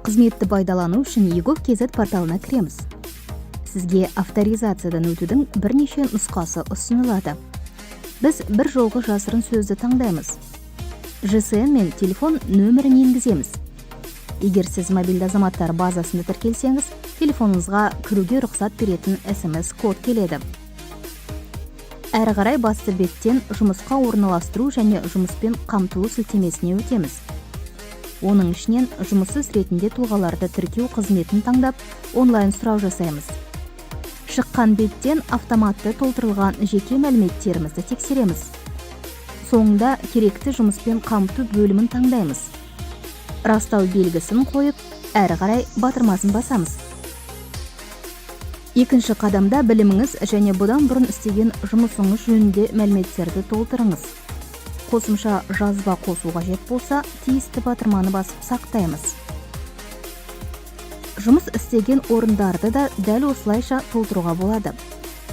Қызметті пайдалану үшін egov kz порталына кіреміз. Сізге авторизациядан өтудің бірнеше нұсқасы ұсынылады. Біз бір жолғы жасырын сөзді таңдаймыз. ЖСН мен телефон нөмірін енгіземіз. Егер сіз мобильді азаматтар базасында тіркелсеңіз, телефоныңызға кіруге рұқсат беретін СМС код келеді. Әрі қарай басты беттен жұмысқа орналастыру және жұмыспен қамтылу сілтемесіне өтеміз. Оның ішінен жұмыссыз ретінде тұлғаларды тіркеу қызметін таңдап, онлайн сұрау жасаймыз. Шыққан беттен автоматты толтырылған жеке мәліметтерімізді тексереміз. Соңында керекті жұмыспен қамту бөлімін таңдаймыз. Растау белгісін қойып, әрі қарай батырмасын басамыз. Екінші қадамда біліміңіз және бұдан бұрын істеген жұмысыңыз жөнінде мәліметтерді толтырыңыз. Қосымша жазба қосу қажет болса, тиісті батырманы басып сақтаймыз. Жұмыс істеген орындарды да дәл осылайша толтыруға болады.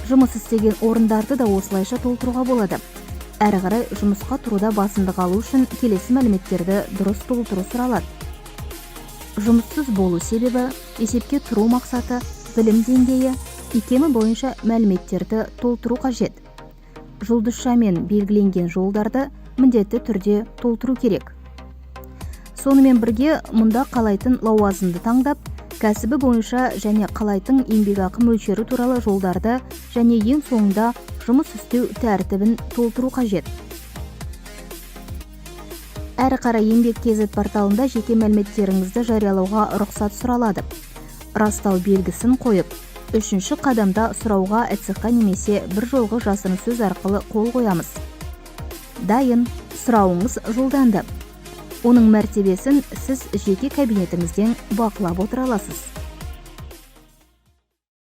Жұмыс істеген орындарды да осылайша толтыруға болады. Әрі қарай жұмысқа тұруда басымдық алу үшін келесі мәліметтерді дұрыс толтыру сұралады: жұмыссыз болу себебі, есепке тұру мақсаты, білім деңгейі, икемі бойынша мәліметтерді толтыру қажет. Жұлдызшамен белгіленген жолдарды міндетті түрде толтыру керек. Сонымен бірге мұнда қалайтын лауазымды таңдап, кәсібі бойынша және қалайтын еңбекақы мөлшері туралы жолдарды және ең соңында жұмыс істеу тәртібін толтыру қажет. Әрі қарай еңбек kz порталында жеке мәліметтеріңізді жариялауға рұқсат сұралады. Растау белгісін қойып, үшінші қадамда сұрауға ЭЦҚ немесе бір жолғы жасырын сөз арқылы қол қоямыз. Дайын, сұрауыңыз жолданды. Оның мәртебесін сіз жеке кабинетіңізден бақылап отыра аласыз.